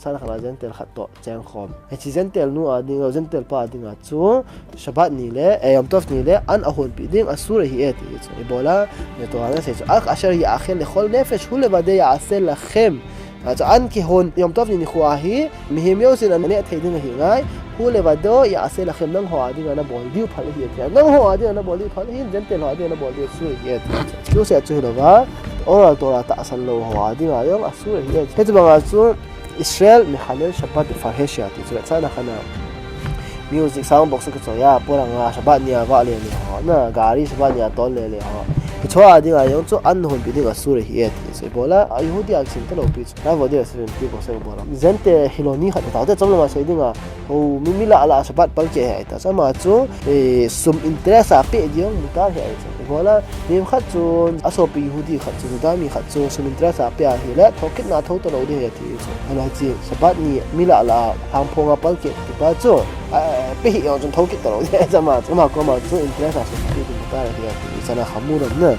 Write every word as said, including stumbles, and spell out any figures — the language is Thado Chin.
Ana khat a Gentile khat toh chengkhom. Hiche Gentile nu a ding, Gentile pa a dinga chu Shabbat ni le, eh, Yom Tov ni le an ahonpeh ding asur ahi e ti chu. Ibola, ni to ana sei chu, Al asher ya'achel lechol nefesh hu levado ya'aseh lachem. A chu an kihon Yom Tov ni nikho a hi mihem jousen aneh thei ding ahi ngai. Hu levado ya'aseh lachem, nangho a dinga nabol diu phal ahi e ti. Nangho a dinga nabol diu phal ahi, Gentile ho a dinga nabol diu asur ahi e ti. Chu se chu hilouva, oral Torah tahsan lou ho a dinga jong asur ahi e. Hiche banga chu Israel mechalel Shabbat befarheshia ti chu vetsahna khat a. Music sound box kichoi a, polanga Shabbat ni a vah lele ho, na gari Shabbat ni a tol lele ho. Hicho a dinga jong chu an honpeh ding asur ahi e ti chu. Ibola, a Yehudi a kisim talou pi chu. Na vo dia seven pi ko se ibola. Gentile hilou ni khat ta te chom lama sei dinga. Ho mi, mi lah lah Shabbat palkeh ahi ta. Ama chu, eh, sum interest a pe ding mutar ahi chu. Ibola, mi khat chu, asopi Yehudi khat chu, Juda mi khat chu, sum interest a pe ahile, thokitna thou talou ding ahi ti chu. Ana hiche, Shabbat ni mi lah lah, lhangphong a palkeh ti pa chu. A, pe hih jong chun thokit talou ding ahi chu ama chu. Ama koma chu interest a sum pe ding mutar ahi ti. Sana khamu ram na.